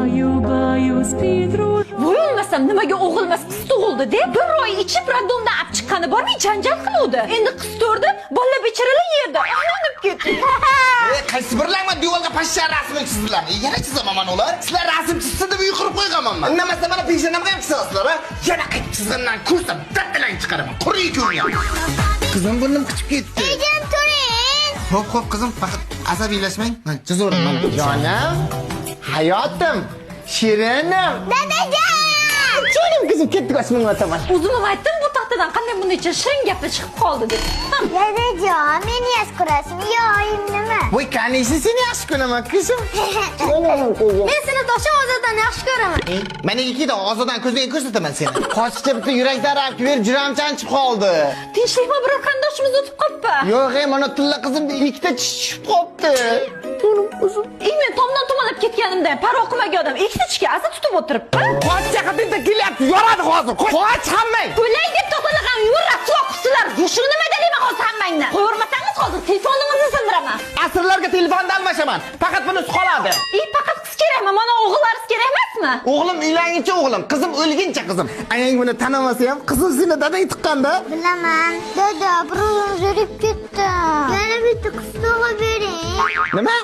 Баю, баю, спи, дружок. Voy o'lmasam, nimaga o'g'ilmas, qiz tug'ildi deb bir oy ichib роддом dan olib chiqqani bormay janjal qiluvdi. Endi qiz tug'di, bola becharalar yerda aylanib ketdi. E, qaysi birlangman devorga pashsha rasmini chizdilar. E, yana chizaman mana ular. Sizlar rasm chizsin deb uy qurib qo'yganman man. Indamasdan mana peshonamga ham chizasizlar, ha? Yana qaytib chizgandan ko'rsam, daddilang chiqaraman. Quri ko'nglim. Qizim, burnim qichib ketdi. Ejim, turing. Xo'p, xo'p, qizim, faqat asabiylashmang. Mana chizaverman mana. Jonim, hayotim, shirinim. Dadajon! Jonim qizim, ketdik osmonga otaman. O'zim aytdim, bu taxtadan qanday bunday shirin gaplar chiqib qoldi deb. Dadajon, meni yaxshi ko'rasizmi yo oyimnimi? Voy, конечно, seni yaxshi ko'raman, qizim. Men seni toshim Ozodan yaxshi ko'raman. Mana ikkita Ozodan ko'zga ko'rsataman seni. Qochishda bitta yurak darab berib, juram chanchib qoldi. Tinchlikmi, biror qarindoshimiz o'tib qolibdi? Yo'q, ey, mana tilla qizim ikkita tish tushib qolibdi. Ey, men tomdan tomalab ketganimda parvo qilmagan odam ikkita tishga aza tutib o'tiribdi. Qoch, chaqirdi, kelyapti, yoradi hozir. Qoch hammang. O'lay deb tozalagan yo'l rasvo qilsinlar. Shuni nima deyman hozir hammangni? Qo'yavermasangiz, hozir telefoningizni sindiraman. Asrlarga telefonda almashaman. Faqat bunisi qoladi. Ey, faqat qiz kerakmi? Mana o'g'illaringiz kerak emasmi? O'g'lim uylanguncha o'g'lim, qizim o'lguncha qizim. Ayang buni tanamasa ham, qizim seni dadang tuqqanda. Bilaman. Dada, bir o'zim zerikib ketdim. Yana bitta qiz tug'ib bering. Nima?